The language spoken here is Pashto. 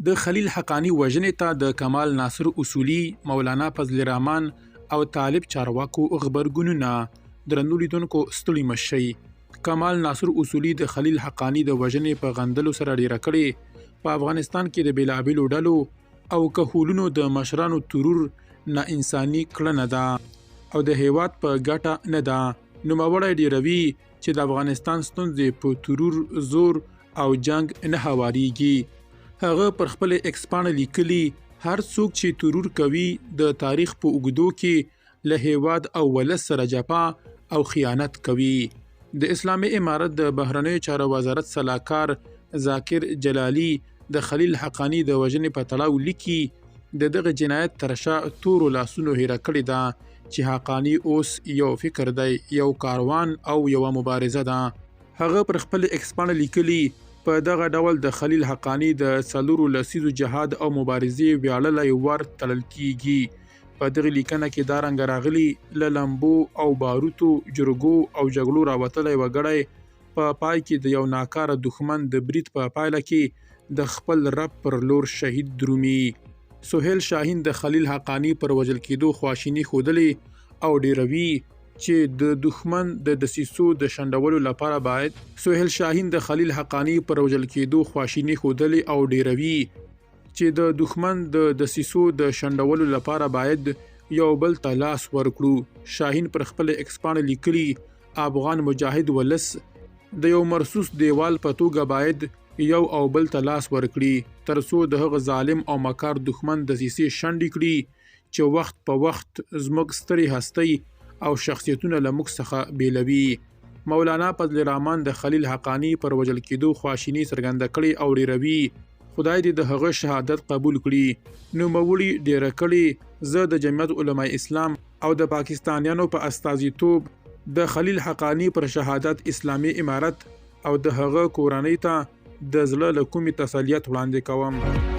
د خلیل حقاني وژنې ته د کمال ناصر اصولي، مولانا فضل الرحمن او طالب چارواکو غبرګونونه. درنو لیدونکو ستړي مه شئ. کمال ناصر اصولي د خلیل حقاني د وژنې په غندلو سره ډیره کړې، په افغانستان کې د بېلابېلو ډلو او کهولونو د مشرانو ترور نا انساني کړنه ده او د هېواد په ګټه نه ده. نوموړی ډېروي چې د افغانستان ستونزې په ترور، زور او جنګ نه هواریږي. هغه پر خپلې ایکس پاڼه لیکلي، هر څوک چې ترور کوي د تاریخ په اوږدو کې له هېواد او ولس سره جفا او خیانت کوي. د اسلامي امارت د بهرنیو چارو وزارت سلاکار ذاکر جلالي د خلیل حقاني د وژنې په تړاو لیکي، د دغه جنایت تر شا تورو لاسونو هیره کړې ده چې حقاني اوس یو فکر دی، یو کاروان او یوه مبارزه ده. هغه پر خپلې ایکس پاڼه لیکلي، په دغه ډول د خلیل حقاني د څلورو لسیزو جهاد او مبارزې ویاړلی ور تړل کیږي. په دغې لیکنه کې دا رنګه راغلي، له لمبو او باروتو، جرګو او جګړو راوتلی وګړی په پای کې د یو ناکاره دښمن د برید په پایله کې د خپل رب پر لور شهید درومي. سهیل شاهین د خلیل حقاني پر وژل کېدو خواشیني ښودلې او ډېروي چې د دښمن د دسیسو د شنډولو لپاره باید سهیل شاهین د خلیل حقاني پر وژل کېدو خواشیني ښودلې او ډېروي چې د دښمن د دسیسو د شنډولو لپاره باید یو بل ته لاس ورکړو. شاهین پر خپل ایکس پاڼه لیکلي، افغان مجاهد ولس د یو مرصوص دیوال په توګه باید یو او بل ته لاس ورکړي ترڅو د هغه ظالم او مکار دښمن دسیسې شنډې کړي چې وخت په وخت زموږ سترې هستۍ او شخصیتونه له موږ څخه بیلوي. مولانا فضل الرحمن د خلیل حقاني پر وژل کېدو خواشیني څرګنده کړې او ډېروي، خدای دې د هغه شهادت قبول کړي. نوموړي ډېره کړې، زه د جمعیت علمای اسلام او د پاکستانیانو په استازیتوب د خلیل حقاني پر شهادت اسلامي امارت او د هغه کورنۍ ته د زړه له کومې تسلیت وړاندې کوم.